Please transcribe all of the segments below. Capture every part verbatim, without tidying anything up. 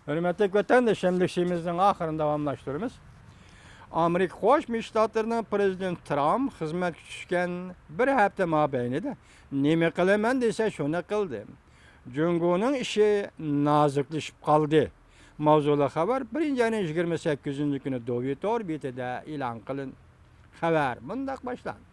ھۆرمەتلىك ۋەتەنداشلىرىمىزنىڭ ئاخىرىنى داۋاملاشتۇرىمىز. ئامېرىكا قوشما شتاتلىرىنىڭ پرېزىدېنتى ترامپ خىزمەتكە چۈشكەن بىر ھەپتە مابەينىدە نېمە قىلىمەن دېسە شۇنى قىلدى. جۇڭگونىڭ ئىشى نازۇكلىشىپ قالدى. ماۋزۇلۇق خەۋەر بىرىنچى ئاينىڭ يىگىرمە سەككىزىنچى كۈنى دوۋى تور بېتىدە ئېلان قىلىندى. خەۋەر مۇنداق باشلاندى.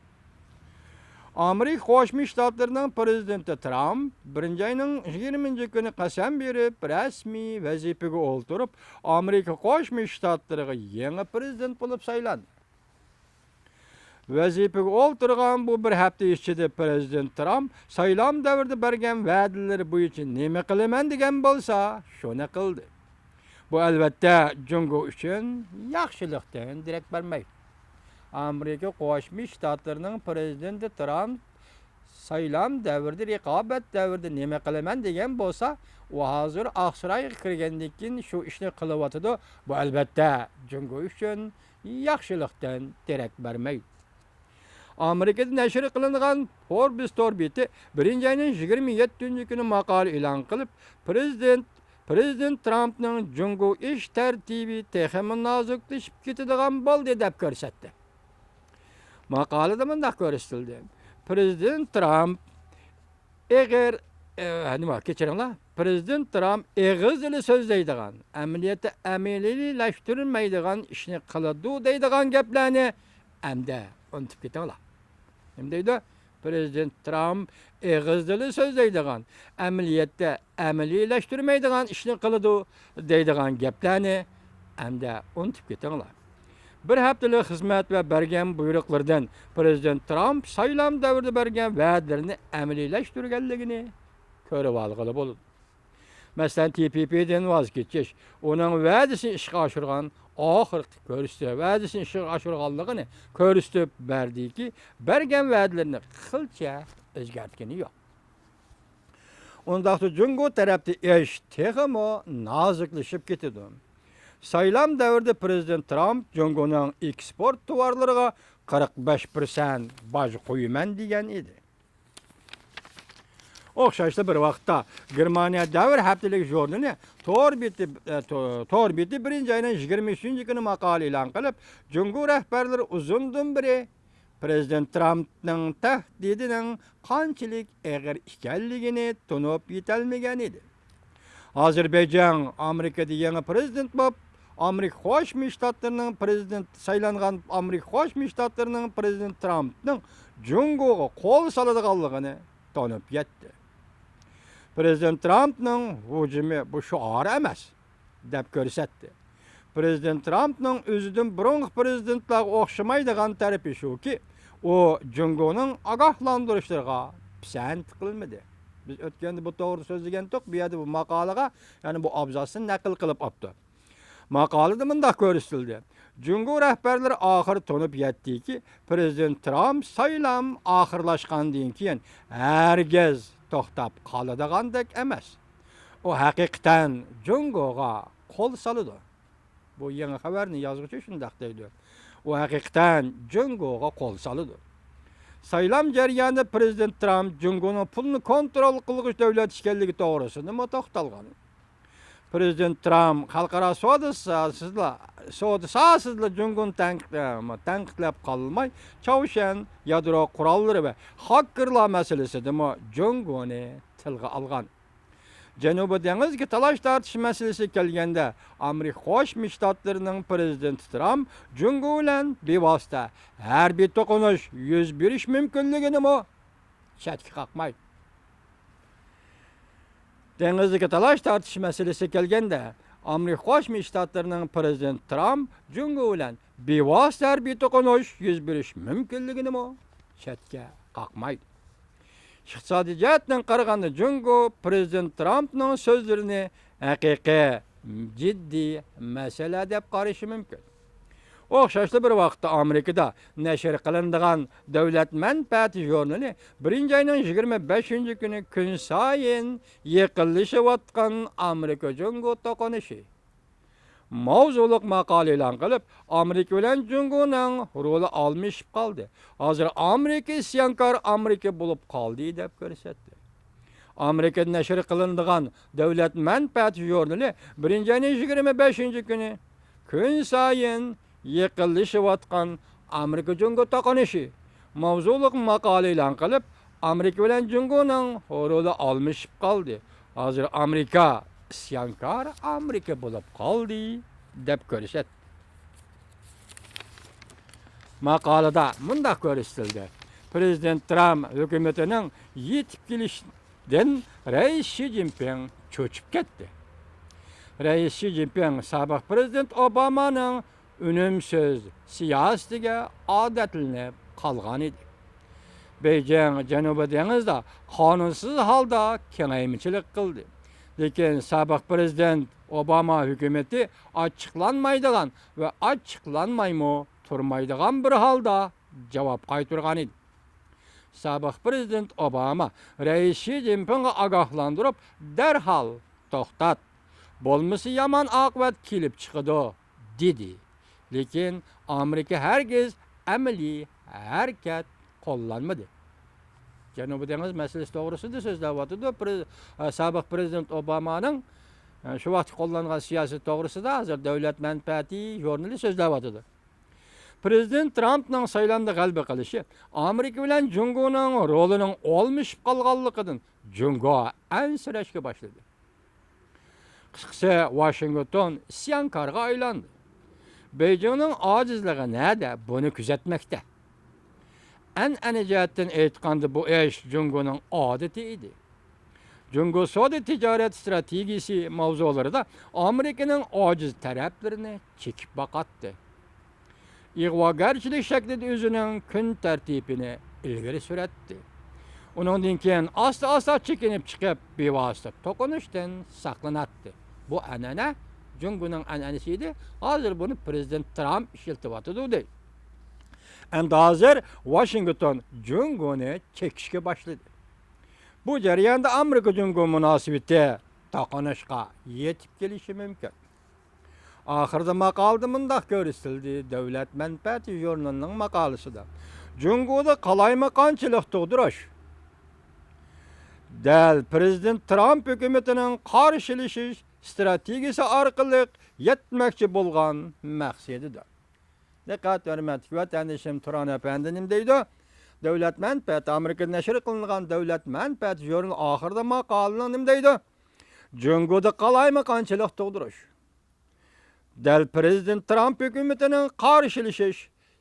ئامېرىكا قوشما شتاتلىرىنىڭ پرېزىدېنتى ترامپ بىرىنچى ئاينىڭ يىگىرمىنچى كۈنى قەسەم بېرىپ، رەسمىي ۋەزىپىگە ئولتۇرۇپ، ئامېرىكا قوشما شتاتلىرىغا يېڭى پرېزىدېنت بولۇپ سايلاندى. ۋەزىپىگە ئولتۇرغان بۇ بىر ھەپتە ئىچىدە پرېزىدېنت ترامپ سايلام دەۋرىدە بەرگەن ۋەدىلىرى بويىچە نېمە قىلىمەن دېگەن بولسا، شۇنى قىلدى. بۇ، ئەلۋەتتە، جۇڭگو ئۈچۈن ياخشىلىقتىن دېرەك بەرمەيدۇ. ئامېرىكا قوشما شتاتلىرىنىڭ پرېزىدېنتى ترامپ سايلام دەۋرىدە، رىقابەت دەۋرىدە نېمە قىلىمەن دېگەن بولسا، ئۇ ھازىر ئاقسارايغا كىرگەندىن كېيىن شۇ ئىشنى قىلىۋاتىدۇ. بۇ، ئەلۋەتتە، جۇڭگو ئۈچۈن ياخشىلىقتىن دېرەك بەرمەيدۇ. ئامېرىكىدا نەشر قىلىنغان فوربس تور بېتى بىرىنچى ئاينىڭ يىگىرمە يەتتىنچى كۈنى ماقالە ئېلان قىلىپ، پرېزىدېنت، پرېزىدېنت ترامپنىڭ جۇڭگو ئىش تەرتىپى تېخىمۇ نازۇكلىشىپ كېتىدىغان بولدى دەپ كۆرسەتتى. ماقالىدە مۇنداق كۆرسىتىلدى. پرېزىدېنت ترامپ ئېغىر، ئە، نېمە، كەچۈرۈڭلار. پرېزىدېنت ترامپ ئېغىزدىلا سۆزلەيدىغان، ئەمەلىيەتتە ئەمەلىيلەشتۈرمەيدىغان ئىشنى قىلىدۇ دەيدىغان گەپلەرنى ئەمدى ئۇنتۇپ كېتىڭلار. نېمە دەيدۇ؟ پرېزىدېنت ترامپ ئېغىزدىلا سۆزلەيدىغان، ئەمەلىيەتتە ئەمەلىيلەشتۈرمەيدىغان ئىشنى قىلىدۇ دەيدىغان گەپلەرنى ئەمدى ئۇنتۇپ كېتىڭلار. بىر ھەپتىلىك خىزمەت ۋە بەرگەن بۇيرۇقلىرىدىن پرېزىدېنت ترامپ سايلام دەۋرىدە بەرگەن ۋەدىلىرىنى ئەمەلىيلەشتۈرگەنلىكىنى كۆرۈۋالغىلى بولىدۇ. مەسىلەن، تى پى پى دىن ۋاز كېچىش، ئۇنىڭ ۋەدىسىنى ئىشقا ئاشۇرغان ئاخىرقى كۆرسىتى، ۋەدىسىنى ئىشقا ئاشۇرغانلىقىنى كۆرسىتىپ بەردىكى، بەرگەن ۋەدىلىرىنى قىلچە ئۆزگەرتكىنى يوق. ئۇنداقتا جۇڭگو تەرەپتە ئىش تېخىمۇ نازۇكلىشىپ كېتىدۇ. سايلام دەۋرىدە پرېزىدېنت ترامپ جۇڭگونىڭ ئېكسپورت تاۋارلىرىغا قىرىق بەش پىرسەنت باج قويىمەن دېگەن ئىدى. ئوخشاشلا بىر ۋاقىتتا گېرمانىيە دەۋر ھەپتىلىك ژۇرنىلى تور بېتى، ئە، تو-، تور بېتى بىرىنچى ئاينىڭ يىگىرمە ئۈچىنچى كۈنى ماقالە ئېلان قىلىپ، جۇڭگو رەھبەرلىرى ئۇزۇندىن بېرى پرېزىدېنت ترامپنىڭ تەھدىتىنىڭ قانچىلىك ئېغىر ئىكەنلىكىنى تونۇپ يېتەلمىگەن ئىدى. ھازىر بېيجىڭ ئامېرىكىدا يېڭى پرېزىدېنت بولۇپ، ئامېرىكا قوشما شتاتلىرىنىڭ پرېزىدېنتى سايلانغان، ئامېرىكا قوشما شتاتلىرىنىڭ پرېزىدېنتى ترامپنىڭ جۇڭگوغا قول سالىدىغانلىقىنى تونۇپ يەتتى. پرېزىدېنت ترامپنىڭ ھۇجۇمى بۇ شوئار ئەمەس، دەپ كۆرسەتتى. پرېزىدېنت ترامپنىڭ ئۆزىدىن بۇرۇنقى پرېزىدېنتلارغا ئوخشىمايدىغان تەرىپى شۇكى، ئۇ جۇڭگونىڭ ئاگاھلاندۇرۇشلىرىغا پىسەنت قىلمىدى. بىز ئۆتكەندە بۇ توغرىدا سۆزلىگەنتۇق، بۇ يەردە بۇ ماقالىغا، يەنى بۇ ئابزاسنى نەقىل قىلىپ ئاپتۇ. ماقالىدە مۇنداق كۆرسىتىلدى: جۇڭگو رەھبەرلىرى ئاخىرى تونۇپ يەتتىكى، پرېزىدېنت ترامپ سايلام ئاخىرلاشقاندىن كېيىن ھەرگىز توختاپ قالىدىغاندەك ئەمەس. ئۇ ھەقىقەتەن جۇڭگوغا قول سالىدۇ. بۇ يېڭى خەۋەرنى يازغۇچى شۇنداق دەيدۇ. ئۇ ھەقىقەتەن جۇڭگوغا قول سالىدۇ. سايلام جەريانىدا پرېزىدېنت ترامپ جۇڭگونىڭ پۇلنى كونترول قىلغۇچ دۆلەت ئىكەنلىكى توغرىسىدىمۇ توختالغان. پرېزىدېنت ترامپ خەلقئارا سودا ساھەسىدىلا، سودا ساھەسىدىلا جۇڭگونى تەنقىد-، تەنقىدلەپ قالماي، چاۋشيەن يادرو قوراللىرى ۋە خاككېرلار مەسىلىسىدىمۇ جۇڭگونى تىلغا ئالغان. جەنۇبىي دېڭىزدىكى تالاش تارتىش مەسىلىسىگە كەلگەندە، ئامېرىكا قوشما شتاتلىرىنىڭ پرېزىدېنتى ترامپ جۇڭگو بىلەن بىۋاسىتە ھەربىي توقۇنۇش يۈز بېرىش مۇمكىنلىكىنىمۇ چەتكە قاقمايدۇ. دېڭىزدىكى تالاش تارتىش مەسىلىسىگە كەلگەندە، ئامېرىكا قوشما شتاتلىرىنىڭ پرېزىدېنتى ترامپ جۇڭگو بىلەن بىۋاسىتە ھەربىي توقۇنۇش يۈز بېرىش مۇمكىنلىكىنىمۇ چەتكە قاقمايدۇ. ئىقتىسادىي جەھەتتىن قارىغاندا، جۇڭگو پرېزىدېنت ترامپنىڭ سۆزلىرىنى ھەقىقىي، جىددىي مەسىلە دەپ قارىشى مۇمكىن. ئوخشاشلا بىر ۋاقىتتا ئامېرىكىدا نەشر قىلىنىدىغان دۆلەت مەنپەئەتى ژۇرنىلى بىرىنچى ئاينىڭ يىگىرمە بەشىنچى كۈنى كۈنسايىن يېقىنلىشىۋاتقان ئامېرىكا جۇڭگو توقۇنۇشى ماۋزۇلۇق ماقالە ئېلان قىلىپ، ئامېرىكا بىلەن جۇڭگونىڭ رولى ئالمىشىپ قالدى. ھازىر ئامېرىكا ئىسيانكار ئامېرىكا بولۇپ قالدى، دەپ كۆرسەتتى. ئامېرىكىدا نەشر قىلىنىدىغان دۆلەت مەنپەئەت ژۇرنىلى بىرىنچى ئاينىڭ يىگىرمە بەشىنچى كۈنى كۈن سايىن يېقىنلىشىۋاتقان ئامېرىكا جۇڭگو توقۇنۇشى ماۋزۇلۇق ماقالە ئېلان قىلىپ، ئامېرىكا بىلەن جۇڭگونىڭ رولى ئالمىشىپ قالدى. ھازىر ئامېرىكا ئىسيانكار ئامېرىكا بولۇپ قالدى، دەپ كۆرسەتتى. ماقالىدا مۇنداق كۆرسىتىلدى: پىرېزىدېنت ترامپ ھۆكۈمىتىنىڭ يېتىپ كېلىشىدىن رەئىس شى جىنپىڭ چۆچۈپ كەتتى. رەئىس شى جىنپىڭ سابىق پىرېزىدېنت ئوبامانىڭ ئۈنۈمسىز سىياسىتىگە ئادەتلىنىپ قالغانىدى. بېيجىڭ جەنۇبىي دېڭىزدا قانۇنسىز ھالدا كېڭەيمىچىلىك قىلدى. لېكىن سابىق پىرېزىدېنت ئوباما ھۆكۈمىتى ئاچچىقلانمايدىغان ۋە ئاچچىقلانمايمۇ تۇرمايدىغان بىر ھالدا جاۋاب قايتۇرغانىدى. سابىق پىرېزىدېنت ئوباما رەئىس شى جىنپىڭغا ئاگاھلاندۇرۇپ، دەرھال توختات، بولمىسا يامان ئاقىۋەت كېلىپ چىقىدۇ، دېدى. لېكىن ئامېرىكا ھەرگىز ئەمەلىي ھەرىكەت قوللانمىدى. جەنۇبىي دېڭىز مەسىلىسى توغرىسىدا سۆزلەۋاتىدۇ. پىرې-، سابىق پىرېزىدېنت ئوبامانىڭ شۇ ۋاقىتتا قوللانغان سىياسىتى توغرىسىدا ھازىر دۆلەت مەنپەئەتى ژۇرنىلى سۆزلەۋاتىدۇ. پىرېزىدېنت ترامپنىڭ سايلامدا غەلىبە قىلىشى ئامېرىكا بىلەن جۇڭگونىڭ رولىنىڭ ئالمىشىپ قالغانلىقىدىن جۇڭگو ئەنسىرەشكە باشلىدى. قىسقىسى، ۋاشىنگتون ئىسيانكارغا ئايلاندى. بېيجىڭنىڭ ئاجىزلىقى نەدە، بۇنى كۆزەتمەكتە. ئەنئەنە جەھەتتىن ئېيتقاندا، بۇ ئىش جۇڭگونىڭ ئادىتى ئىدى. جۇڭگو سودا تىجارەت ئىستراتېگىيىسى ماۋزۇلىرىدا ئامېرىكىنىڭ ئاجىز تەرەپلىرىنى چېكىپ باقاتتى. ئىغۋاگەرچىلىك شەكلىدە ئۆزىنىڭ كۈن تەرتىپىنى ئىلگىرى سۈرەتتى. ئۇنىڭدىن كېيىن ئاستا-ئاستا چېكىنىپ چىقىپ، بىۋاسىتە توقۇنۇشتىن ساقلىناتتى. بۇ ئەنئەنە جۇڭگونىڭ ئەنئەنىسى ئىدى. ھازىر بۇنى پىرېزىدېنت ترامپ ئىشلىتىۋاتىدۇ، دەيدۇ. ئەمدى ھازىر ۋاشىنگتون جۇڭگونى چېكىشكە باشلىدى. بۇ جەرياندا ئامېرىكا جۇڭگو مۇناسىۋىتى توقۇنۇشقا يېتىپ كېلىشى مۇمكىن. ئاخىرىدا ماقالىدە مۇنداق كۆرسىتىلدى، دۆلەت مەنپەئەتى ژۇرنىلىنىڭ ماقالىسىدا، جۇڭگودا قالايمىقانچىلىق تۇغدۇرۇش، دەل پىرېزىدېنت ترامپ ھۆكۈمىتىنىڭ قارشىلىشىش ئىستراتېگىيىسى ئارقىلىق يەتمەكچى بولغان مەقسىتىدۇر. دىققەت، ھۆرمەتلىك ۋەتەندىشىم تۇران ئەپەندى نېمە دەيدۇ؟ دۆلەت مەنپەئەتى، ئامېرىكىدا نەشر قىلىنغان دۆلەت مەنپەئەتى ژۇرنىلى ئاخىرىدا ماقالىنىڭ نېمە دەيدۇ؟ جۇڭگودا قالايمىقانچىلىق تۇغدۇرۇش، دەل پىرېزىدېنت ترامپ ھۆكۈمىتىنىڭ قارشىلىشىش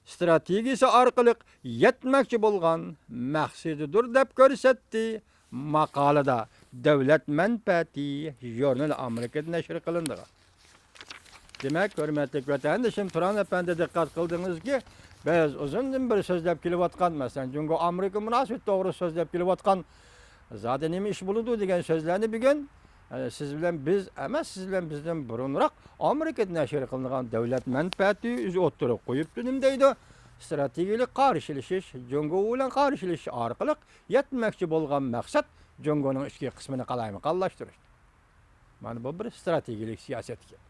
ئىستراتېگىيىسى ئارقىلىق يەتمەكچى بولغان مەقسىتىدۇر، دەپ كۆرسەتتى ماقالىدا، دۆلەت مەنپەئەتى ژۇرنىلى ئامېرىكىدا نەشر قىلىنىدىغان. دېمەك، ھۆرمەتلىك ۋەتەندىشىم تۇران ئەپەندى، دىققەت قىلدىڭىزكى، بىز ئۇزۇندىن بېرى سۆزلەپ كېلىۋاتقان، مەسىلەن، جۇڭگو ئامېرىكا مۇناسىۋىتى توغرىسىدا سۆزلەپ كېلىۋاتقان، زادى نېمە ئىش بولىدۇ دېگەن سۆزلەرنى بۈگۈن، ئە، سىز بىلەن بىز ئەمەس، سىز بىلەن بىزدىن بۇرۇنراق ئامېرىكىدا نەشر قىلىنغان دۆلەت مەنپەئەتى ئۆزى ئوتتۇرىغا قويۇپتۇ. نېمە دەيدۇ؟ ئىستراتېگىيەلىك قارشىلىشىش، جۇڭگو بىلەن قارشىلىشىش ئارقىلىق يەتمەكچى بولغان مەقسەت جۇڭگونىڭ ئىچكى قىسمىنى قالايمىقانلاشتۇرۇش. مانا بۇ بىر ئىستراتېگىيەلىك سىياسەت ئىكەن.